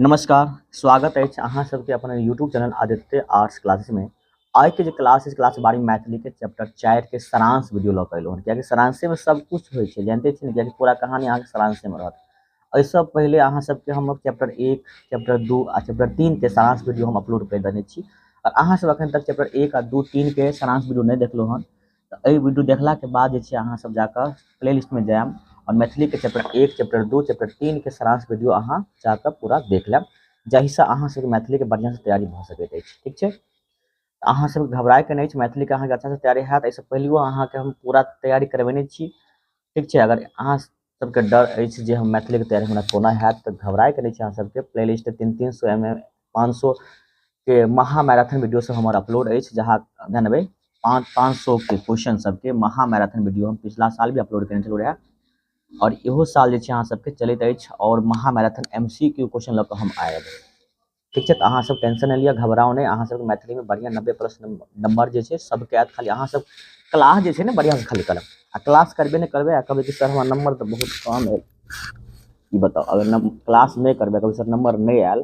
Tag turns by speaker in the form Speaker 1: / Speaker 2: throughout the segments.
Speaker 1: नमस्कार, स्वागत अछि अहाँ सबके अपन यूट्यूब चैनल आदित्य आर्ट्स क्लासेसमे। आइके जे क्लास अछि, क्लास 12 मैथिलीके चैप्टर 4 के सारांश वीडियो लऽ कऽ एलहुँ हन, कियाकि सारांशेमे सब किछु होइ छै, जानिते छी ने, कियाकि पूरा कहानी अहाँके सारांशेमे रहत। एहिसँ पहिले अहाँ सबके हम चैप्टर 1, चैप्टर 2 आ चैप्टर 3 के सारांश वीडियो हम अपलोड करि देने छी। आओर अहाँ सब एखन तक चैप्टर 1 आ 2, 3 के सारांश वीडियो नहि देखलहुँ हन तऽ एहि वीडियो देखलाके बाद जे छै अहाँ सब जाकऽ प्ले लिस्टमे जायब आओर मैथिलीके चैप्टर 1, चैप्टर 2, चैप्टर 3 के सारांश वीडियो अहाँ जाकऽ पूरा देख लेब, जाहिसँ अहाँ सबके मैथिलीके बढ़िआँसँ तैयारी भऽ सकैत अछि। ठीक छै, अहाँ सबके घबरायके नहि अछि, मैथिलीके अहाँके अच्छासँ तैयारी हैत। एहिसँ पहिलुओ अहाँके हम पूरा तैयारी करबेने छी। ठीक छै, अगर अहाँ सबके डर अछि जे हम मैथिलीके तैयारी हमरा कोना हैत, तऽ घबरायके नहि छै। अहाँ सबके प्ले लिस्ट 300 एम ए 500 के महा मैराथन वीडियो सब हमर अपलोड अछि, जहाँ जानबै 500 के क्वेश्चन सबके महा मैराथन वीडियो हम पिछला साल भी अपलोड केने छलहुँ रहए, आओर इहो साल जे छै अहाँ सबके चलैत अछि, आओर महा मैराथन MCQ question लऽ कऽ हम आयब। ठीक छै, तऽ अहाँ सब टेंशन नहि लिअ, घबराउ नहि, अहाँ सबके मैथिलीमे बढ़िआँ 90+ नंबर जे छै सबके आयत। खाली अहाँ सब क्लास जे छै ने बढ़िआँसँ खाली करब, आ क्लास करबे नहि करबै आ कहबै कि सर हमर नंबर तऽ बहुत कम आयल, ई बताउ अगर क्लास नहि करबै, कहबै सर नंबर नहि आयल,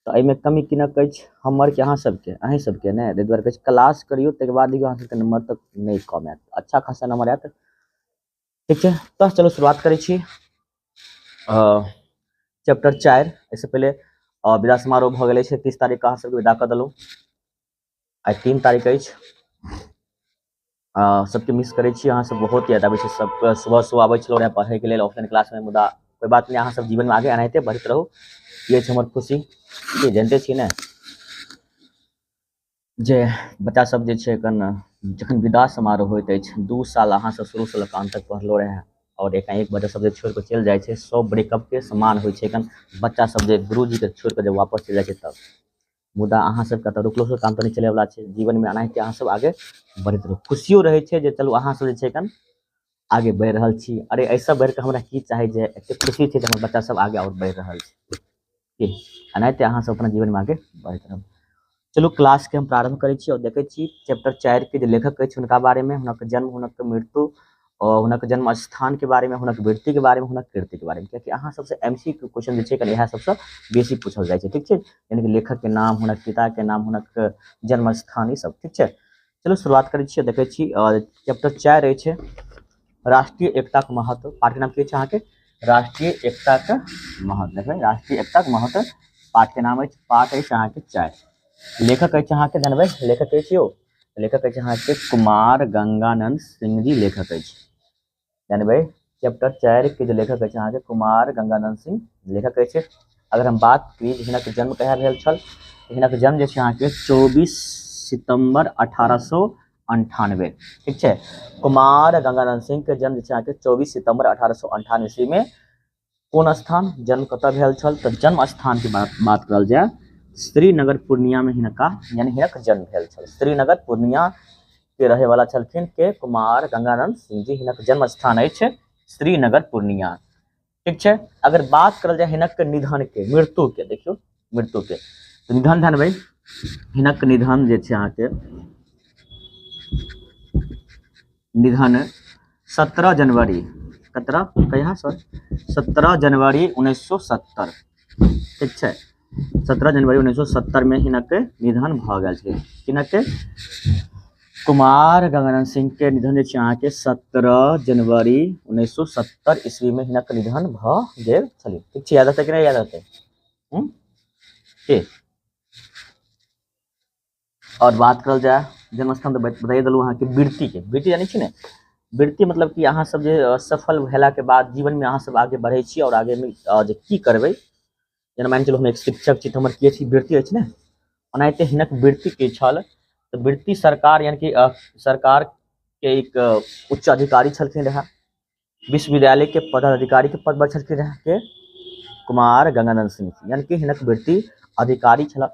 Speaker 1: तऽ एहिमे कमी किनक अछि, हमर कि अहाँ सबके? अहीं सबके ने। ताहि दुआरे कहै छी क्लास करियौ, ताहिके बाद देखियौ अहाँ सबके नंबर तऽ नहि कम आयत, अच्छा खासा नंबर आयत। ठीक छै, तऽ चलू शुरुआत करै छी चैप्टर 4। एहिसँ पहिले विदा समारोह भऽ गेल अछि, 30 तारीख के अहाँ सबके विदा कऽ देलहुँ, आइ 3 तारीख अछि। सबके मिस करै छी, अहाँ सब बहुत याद आबै छै सबके। सुबह सुबह आबै छलहुँ रहए पढ़ैके लेल ऑफलाइन क्लासमे, मुदा कोइ बात नहि, अहाँ सब जीवनमे आगे एनाहिते बढ़ैत रहू, ई अछि हमर खुशी। की जानिते छी ने जे बच्चा सब जे छै एखन जखन विदा समारोह होइत अछि, 2 साल अहाँ सब शुरूसँ लऽ कऽ अन्त तक पढ़लो रहए, आओर एकाएक बच्चा सब जे छोड़ि कऽ चलि जाइ छै, सब ब्रेकअपके समान होइ छै। एखन बच्चा सब जे गुरुजीके छोड़ि कऽ जब वापस चलि जाइ छै तब, मुदा अहाँ सबके तऽ रुकलोसँ काम तऽ नहि चलैवला छै, जीवनमे एनाहिते अहाँ सब आगे बढ़ैत रहू। खुशियो रहै छै जे चलू अहाँ सब जे छै एखन आगे बढ़ि रहल छी। अरे एहिसँ बढ़िकऽ हमरा की चाही जे एतेक खुशी छै जे हमर बच्चा सब आगे आओर बढ़ि रहल छै। की एनाहिते अहाँ सब अपना जीवनमे आगे बढ़ैत रहू। चलू क्लासके हम प्रारम्भ करै छी आओर देखै छी चैप्टर 4 के जे लेखक अछि हुनका बारेमे, हुनक जन्म, हुनक मृत्यु आओर हुनक जन्म स्थानके बारेमे, हुनक वृत्तिके बारेमे, हुनक कृतिके बारेमे, कियाकि अहाँ सबसँ MCQ question जे छै कनि इएह सबसँ बेसी पूछल जाइ छै। ठीक छै, यानी कि लेखकके नाम, हुनक पिताके नाम, हुनक जन्म स्थान, ई सब। ठीक छै, चलू शुरुआत करै छी। देखै छी चैप्टर 4 अछि राष्ट्रीय एकताके महत्व। पाठके नाम की अछि अहाँके? राष्ट्रीय एकताके महत्व। देखबै राष्ट्रीय एकताके महत्व पाठके नाम अछि, पाठ अछि अहाँके 4। लेखक अछि अहाँके, जानबै लेखक अछि यौ, लेखक अछि अहाँके कुमार गंगानंद सिंह जी लेखक अछि। जानबै चैप्टर 4 के जे लेखक अछि अहाँके कुमार गंगानंद सिंह लेखक अछि। अगर हम बात करी हिनक जन्म कहिया भेल छल, हिनक जन्म जे छै अहाँके 24 सितम्बर 1898। ठीक छै, कुमार गंगानंद सिंह के जन्म जे छै अहाँके 24 सितम्बर 1898 ईस्वी में कोन स्थान, जन्म कतऽ भेल छल, तऽ जन्म स्थान के बात करल जाय श्रीनगर पूर्णिया में हिनका यानी हिनक जन्म भेल छल। श्रीनगर पूर्णिया के रहे वाला छलखिन के कुमार गंगानंद सिंह जी, हिनक जन्म स्थान अछि श्रीनगर पूर्णिया। ठीक छै, अगर बात करल जाय हिनक निधन के, मृत्यु के, देखियौ मृत्यु के तऽ निधन जानबै, हिनक निधन जे छै अहाँके निधन 17 जनवरी, कतरा कहिया सर, 17 जनवरी 1970। ठीक छै, 17 जनवरी 1970 में हिनक निधन भऽ गेल छै। हिनक कुमार गंगानंद सिंह के निधन जे छै अहाँके 17 जनवरी 1970 ईस्वी में हिनक निधन भऽ गेल छलै। ठीक छै, याद रहतै कि नहि याद रहतै? ठीक, और बात करल जाय जन्मस्थान तऽ बताइए देलहुँ अहाँके। वृत्तिके, वृत्ति जानै छी ने, वृत्ति मतलब कि अहाँ सब जे सफल भेलाके बाद जीवनमे अहाँ सब आगे बढ़ै छी और आगेमे जे की करबै, जेना मानि चलू हम एक शिक्षक छी तऽ हमर की अछि वृत्ति अछि ने, ओनाहिते हिनक वृत्ति की छल, तऽ वृत्ति सरकार यानी कि सरकारके एक उच्च अधिकारी छलखिन रहए, विश्वविद्यालय के पदाधिकारी के पद पर छलखिन रहए के कुमार गंगानंद सिंह, यानी कि हिनक वृत्ति अधिकारी छल,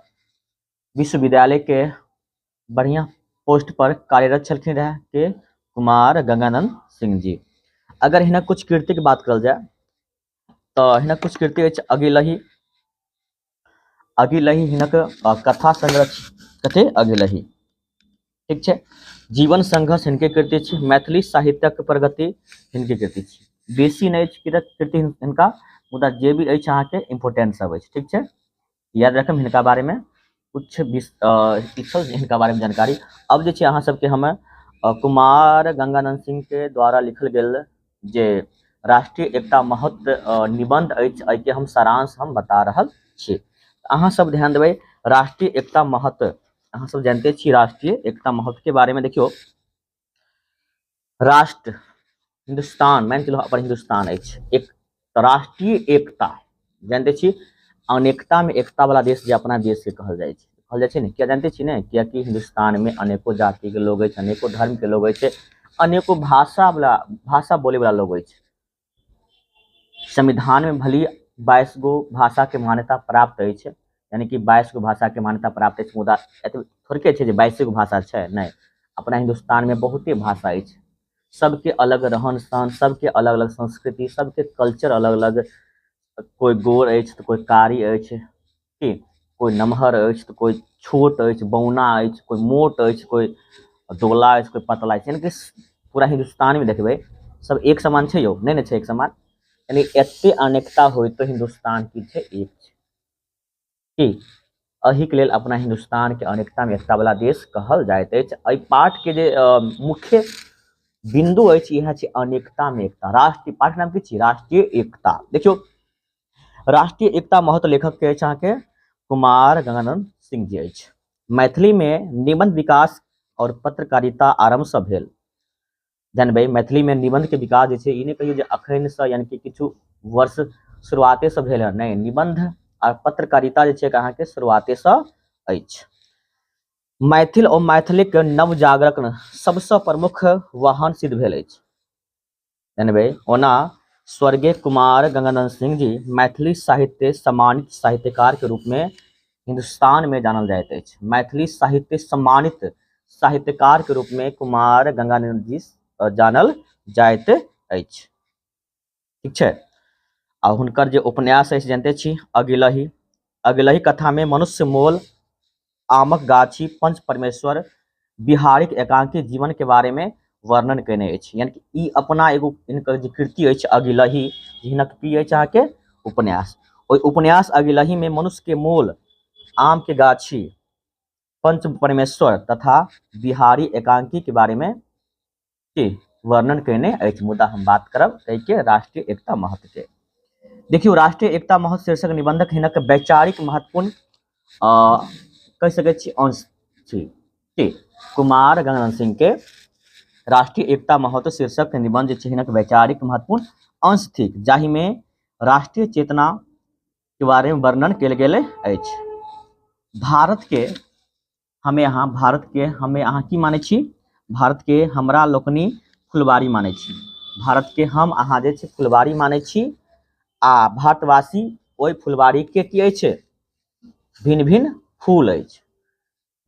Speaker 1: विश्वविद्यालय के बढ़िया पोस्ट पर कार्यरत छलखिन रहे के कुमार गंगानंद सिंह जी। अगर हिनक कुछ कृति के बात करल जाय तो हिनक कुछ कृति अछि अगिलही, अगिलही हिनक कथा संग्रह कथी अगिलही। ठीक छै, जीवन संघर्ष हिनके कृति छी, मैथिली साहित्यक प्रगति हिनके कृति छी। बेसी नहि अछि कृति हिनका, मुदा जे भी अछि अहाँके इम्पोर्टेंट सब अछि। ठीक छै, याद रखब हिनका बारेमे कुछ छल हिनका बारेमे जानकारी। अब जे छै अहाँ सबके हम कुमार गंगानंद सिंह के द्वारा लिखल गेल जे राष्ट्रीय एकता महत्व निबंध अछि, एहिके हम सारांश हम बता रहल छी। अहाँ सब ध्यान देबै राष्ट्रीय एकता महत्व, अहाँ सब जानते छी राष्ट्रीय एकता महत्व के बारे में। देखियो राष्ट्र हिंदुस्तान, मान चलो अपन हिंदुस्तान अछि, एक राष्ट्रीय एकता जानते छी, अनेकता में एकता वाला देश जे अपना देश के कहल जाइ छै, कहल जाइ छै ने। किया जानते छी ने? कियाकि हिंदुस्तान में अनेको जाति के लोग अछि, अनेको धर्म के लोग अछि, अनेको भाषा वाला, भाषा बोले वाला लोग अछि। संविधान में भली 22 गो भाषा के मान्यता प्राप्त अछि, यानी कि 22 गो भाषा के मान्यता प्राप्त अछि, मुदा एतबे थोड़के छै जे 22 गो भाषा छै, नहि, अपना हिंदुस्तान में बहुते भाषा अछि, सबके अलग रहन सहन, सबके अलग अलग संस्कृति, सबके कल्चर अलग अलग। कोइ गोर अछि तऽ कोइ कारी अछि, की कोइ नमहर अछि तऽ कोइ छोट अछि, बौना अछि, कोइ मोट अछि, कोइ दोगला अछि, कोइ पतला अछि। यानी कि पूरा हिंदुस्तान में देखबै सब एक समान छै यौ? नहि ने छै एक समान। यानी एते अनेकता होइतो हिंदुस्तान की छै? एक छै। की एहिके लेल अपना हिंदुस्तान के अनेकता में एकता वाला देश कहल जाइत अछि। एहि पाठ के जे मुख्य बिंदु अछि इएह छै अनेकता में एकता। राष्ट्रीय पाठ नाम की छी? राष्ट्रीय एकता। देखियौ राष्ट्रीय एकता महत्व लेखक के अछि अहाँके कुमार गंगानंद सिंह जी अछि। मैथिली में निबंध विकास और पत्रकारिता आरंभ से भेल। जानबै मैथिली में निबंध के विकास जे छै, ई नहि कहियौ जे अखन से यानी कि किछु वर्ष शुरुआते से भेल हँ, नहि, निबंध और पत्रकारिता जे छै अहाँके शुरुआते से अछि। मैथिल और मैथिलीक नवजागरण सबसँ प्रमुख वाहन सिद्ध भेल अछि। जानबै ओना स्वर्गीय कुमार गंगानंद सिंह जी मैथिली साहित्य सम्मानित साहित्यकार के रूप में हिंदुस्तान में जानल जाइत अछि। मैथिली साहित्य सम्मानित साहित्यकार के रूप में कुमार गंगानंद जी जानल जाइत अछि। ठीक छै, आ हुनकर जे उपन्यास अछि जानते छी अगिलही, अगिलही कथा में मनुष्य मोल, आमक गाछी, पंच परमेश्वर, बिहारीक एकांकी जीवन के बारे में वर्णन केने अछि। यानी कि ई अपना एगो हिनकर जे कृति अछि अगिलही, हिनक की अछि अहाँके उपन्यास, ओहि उपन्यास अगिलही में मनुष्य के मोल, आम के गाछी, पंच परमेश्वर तथा बिहारी एकांकी के बारे में की वर्णन केने अछि। मुदा हम बात करब एहिके राष्ट्रीय एकता महत्व के। देखियौ राष्ट्रीय एकता महत्व शीर्षक निबंधक हिनक वैचारिक महत्वपूर्ण कहि सकै छी अंश छी। की कुमार गंगानंद सिंह के राष्ट्रीय एकता महत्व शीर्षक निबंध जे छै हिनक वैचारिक महत्वपूर्ण अंश थिक, जाहिमे राष्ट्रीय चेतना के बारे में वर्णन कयल गेल अछि। भारत के हमें अहाँ, भारत के हमें अहाँ की मानै छी? भारत के हमरा लोकनि फुलवारी मानै छी। भारत के हम अहाँ जे छै फुलवारी मानै छी, आ भारतवासी ओहि फुलवारी के की अछि? भिन्न भिन्न फूल अछि।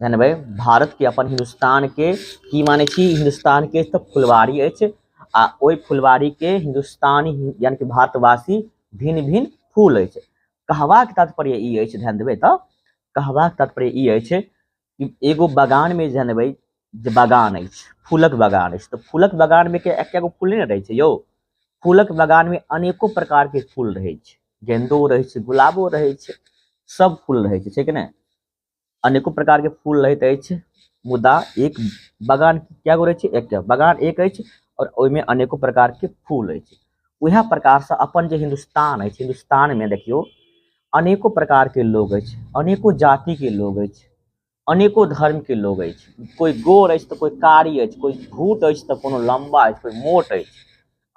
Speaker 1: जानबै भारत के अपन हिंदुस्तान के की मानै छी? हिंदुस्तान के तऽ फुलवारी अछि, आ ओहि फुलवारी के हिंदुस्तानी यानी कि भारतवासी भिन्न भिन्न फूल अछि। कहबाक तात्पर्य ई अछि, ध्यान देबै तऽ कहबाक तात्पर्य ई अछि कि एगो बगान में जानबै जे बगान अछि, फूलक बगान अछि, तऽ फूलक बगान में के एके गो फूल नहि ने रहै छै यौ। फूलक बगान में अनेको प्रकार के फूल रहै छै, गेंदो रहै छै, गुलाबो रहै छै, सब फूल रहै छै, छै कि नहि? अनेको प्रकार के फूल रहैत अछि, मुदा एक बगान कए गो रहै छै? एक बगान एक अछि और ओहिमे अनेको प्रकार के फूल अछि। उएह प्रकार से अपन जे हिंदुस्तान अछि, हिंदुस्तान में देखियौ अनेको प्रकार के लोग अछि, अनेको जाति के लोग अछि, अनेको धर्म के लोग अछि। कोइ गोर अछि तऽ कोइ कारी अछि, कोइ भूत अछि तऽ कोनो लम्बा अछि, कोइ मोट अछि,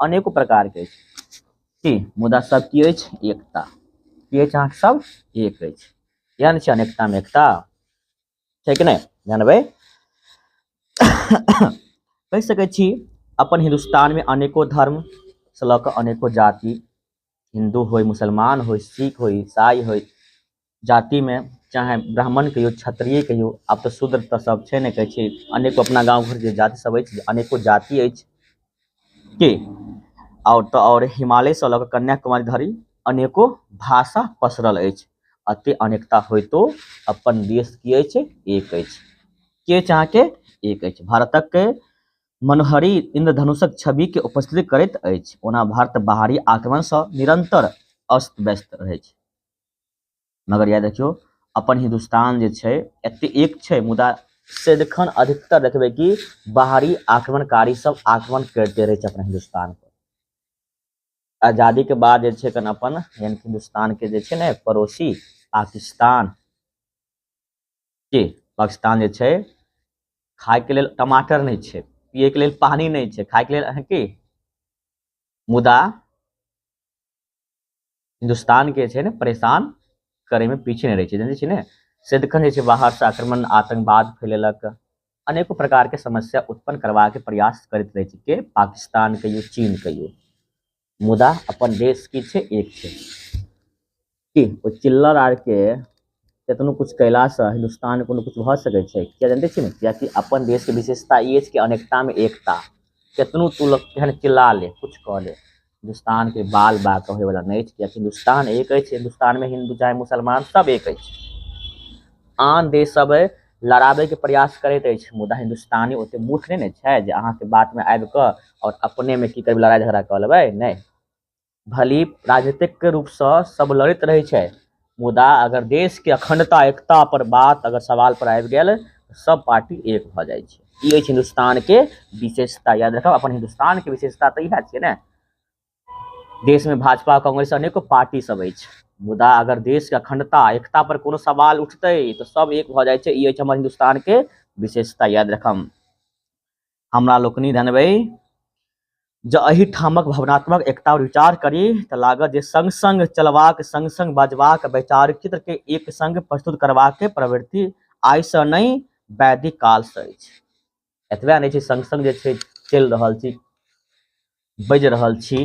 Speaker 1: अनेको प्रकार के अछि। की मुदा सब की अछि? एकता। की अछि अहाँके? सब एक अछि। इएह ने छै अनेकता में एकता, छै कि नहि? जानबै कहि सकै छी अपन हिंदुस्तान में अनेको धर्म से लऽ कऽ अनेको जाति, हिंदू होय, मुसलमान होय, सिख होय, ईसाई होय, जाति में चाहे ब्राह्मण कहियौ, क्षत्रिय कहियौ, आब तऽ शूद्र तऽ सब छै ने कहै छै, अनेको अपना गाँव घर जे जाति सब अछि, अनेको जाति अछि। की आओर तऽ आओर हिमालय से लऽ कऽ कन्याकुमारी धरि अनेको भाषा पसरल अछि। एते अनेकता होइतो अपन देश की अछि? एक अछि। की अछि अहाँके? एक अछि। भारतक मनोहरी इंद्रधनुषक छवि के उपस्थित करैत अछि। ओना भारत बाहरी आक्रमण से निरंतर अस्त व्यस्त रहै छै। मगर याद रखियौ अपन हिन्दुस्तान जे छै एते एक छै, मुदा सदिखन अधिकतर देखबै कि बाहरी आक्रमणकारी सब आक्रमण करिते रहै छै अपना हिन्दुस्तान पर। आजादी के बाद जे छै अपन यानी हिन्दुस्तान के जे छै ने पड़ोसी पाकिस्तान के, पाकिस्तान जे छै खाय के लेल टमाटर नहि छै, पिए के लेल पानी नहि छै, खाय के लेल की, मुदा हिन्दुस्तान के छै ने परेशान करे में पीछे नहि रहै छै। जानै छी ने, सदिखन जे छै बाहर से आक्रमण आतंकवाद फैलेलक, अनेको प्रकार के समस्या उत्पन्न करबाक प्रयास करैत रहै छै के पाकिस्तान कहियो, चीन कहियो, मुदा अपन देश की छै एक छै की ओ चिल्लर आर के केतनो कुछ कयलासँ हिन्दुस्तान कोनो कुछ भऽ सकै छै? किया जानते छी ने, कियाकि अपन देश के विशेषता ई अछि कि अनेकता में एकता। केतनो तू लोग केहन चिल्ला ले, कुछ कऽ ले, हिन्दुस्तान के बाल बाका होय वाला नहि अछि, कियाकि हिन्दुस्तान एक अछि। हिन्दुस्तान में हिन्दू चाहे मुसलमान सब एक अछि। आन देश सब लड़ाबै के प्रयास करैत अछि, मुदा हिन्दुस्तानी ओते मूर्ख नहि ने छै जे अहाँके बात में आबि कऽ और अपने में की करबै, लड़ाइ झगड़ा कऽ लेबै। नहि, भली राजनीतिक रूपसँ सब लड़ैत रहै छै, मुदा अगर देश के अखंडता एकता पर बात अगर सवाल पर आबि गेल, सब पार्टी एक भऽ जाइ छै। ई अछि हिन्दुस्तान के विशेषता। याद रखब, अपन हिन्दुस्तान के विशेषता तऽ इएह छियै ने। देश में भाजपा कांग्रेस अनेको पार्टी सब अछि, मुदा अगर देश के अखंडता एकता पर कोनो सवाल उठतै तऽ सब एक भऽ जाइ छै। ई अछि हमर हिन्दुस्तान के विशेषता। याद रखब। हमरा लोकनि जानबै जँ एहि ठामक भावनात्मक एकता पर विचार करी तऽ लागत जे संग संग चलबाक, संग संग बाजबाक, वैचारिक चित्र के एक संग प्रस्तुत करबाक प्रवृत्ति आइसँ नहि वैदिक कालसँ अछि। एतबे नहि छै, संग संग जे छै चलि रहल छी, बाजि रहल छी,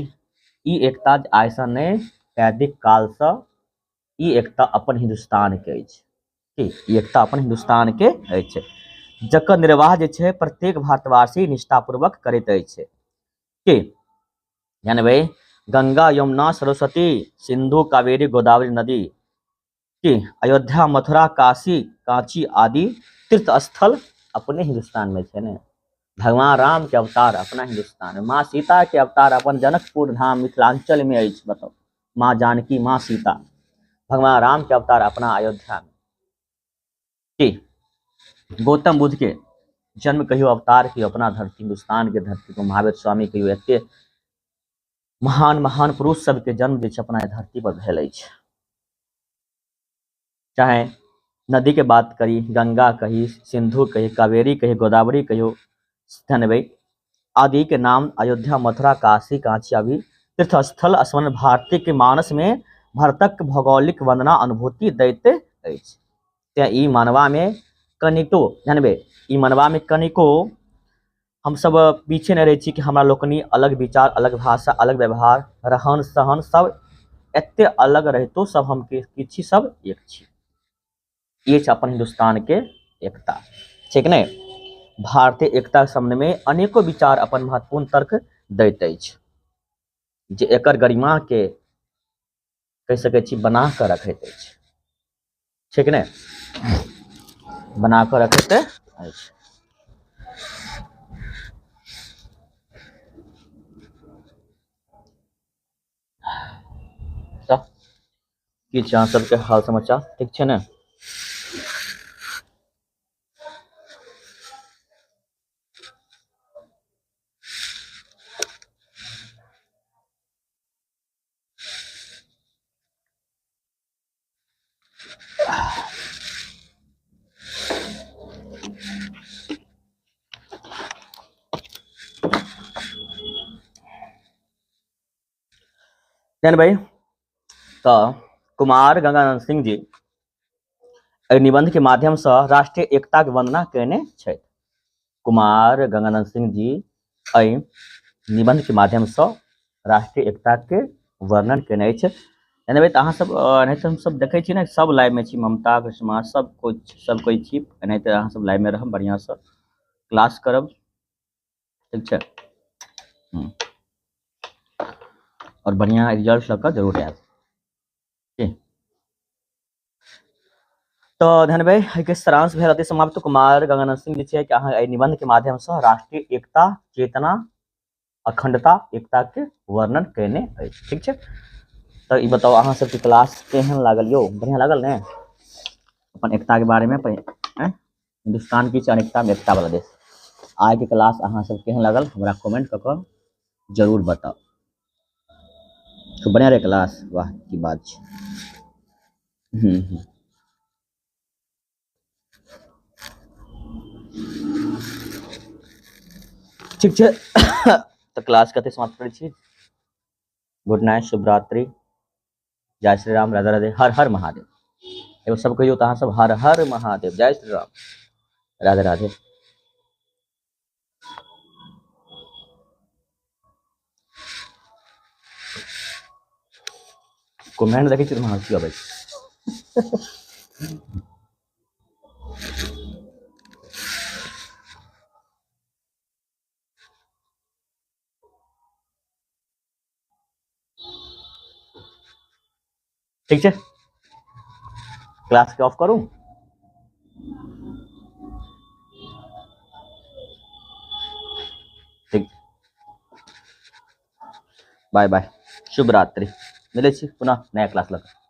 Speaker 1: ई एकता आइसँ नहि वैदिक कालसँ ई एकता अपन हिन्दुस्तान के अछि। की ई एकता अपन हिन्दुस्तान के अछि, जकर निर्वाह जे छै प्रत्येक भारतवासी निष्ठापूर्वक करैत अछि। की जानबै, गंगा यमुना सरस्वती सिंधु कावेरी गोदावरी नदी की अयोध्या मथुरा काशी कांची आदि तीर्थ स्थल अपने हिन्दुस्तान में छै ने। भगवान राम के अवतार अपना हिन्दुस्तान में, माँ सीता के अवतार अपन जनकपुर धाम मिथिलांचल में अछि। बताउ, माँ जानकी माँ सीता, भगवान राम के अवतार अपना अयोध्या में। की गौतम बुद्ध के जन्म कहियो, अवतार कहियो अपना धरती हिन्दुस्तान के धरती पर, महावीर स्वामी कहियो, एते महान महान पुरुष सबके जन्म जे छै अपना धरती पर भेल अछि। चाहे नदी के बात करी, गंगा कही, सिंधु कही, कावेरी कही, गोदावरी कहियो, धनबै आदि के नाम अयोध्या मथुरा काशी कांची आदि तीर्थ स्थल स्मरण भारती के मानस में भारतक भौगोलिक वंदना अनुभूति दैत अछि। तें ई मानवा में कनिको जानबै, ई मानवा में कनिको हमसब पीछे नहि रहै छी कि हमरा लोकनि अलग विचार, अलग भाषा, अलग व्यवहार, रहन सहन सब एते अलग रहितो सब हम की छी, सब एक छी। ई छै अपन हिन्दुस्तान के एकता, ठीक ने। भारतीय एकता संबंध में अनेको विचार अपन महत्वपूर्ण तर्क दैत अछि जे एकर गरिमा के कहि सकै छी बना कऽ रखैत अछि, ठीक ने, बना कऽ रखैत अछि। तऽ की छै अहाँ सबके हाल समाचार, ठीक छै ने? भाई तऽ कुमार गंगानंद सिंह जी एहि निबंध के माध्यम से राष्ट्रीय एकता के वंदना केने छथि। कुमार गंगानंद सिंह जी एहि निबंध के माध्यम से राष्ट्रीय एकता के वर्णन केने अछि। यानी भाई अहाँ सब एनाहिते हम सब देखै छी ने, सब लाइव में छी, ममता कृष्णा सब कुछ सब कोई छी, एनाहिते अहाँ सब लाइव में रहब, बढ़िया से क्लास करब, ठीक छै। और बढ़िया रिजल्ट लऽ कऽ जरूर आयब। ठीक, तऽ धन्यवाद। एहिके सारांश भेल अति समाप्त। कुमार गंगानंद सिंह जे छै कि अहाँ एहि निबंध के माध्यम से राष्ट्रीय एकता, चेतना, अखंडता, एकता के वर्णन केने अछि, ठीक छै। तऽ ई बताउ अहाँ सबके क्लास केहन लागल यौ? बढ़िआँ लागल ने? अपन एकताके बारेमे, हिन्दुस्तान की छै अनेकतामे एकता वाला देश। आइके क्लास अहाँ सब केहन लागल हमरा कमेंट कऽ कऽ जरूर बताउ। खूब बढ़िआँ रहै क्लास? वाह की बात छै। ठीक छै, तऽ क्लास कते समाप्त करै छी। गुड नाइट, शुभरात्रि, जय श्री राम, राधे राधे, हर हर महादेव। एगो सब कहियौ तऽ अहाँ सब हर हर महादेव, जय श्री राम, राधे राधे। कमेंट देखै छी तऽ हँसी अबै छै। ठीक छै, क्लास के ऑफ करू। ठीक, बाय बाय, शुभ रात्रि, मिलै छी पुनः नया क्लास लऽ कऽ।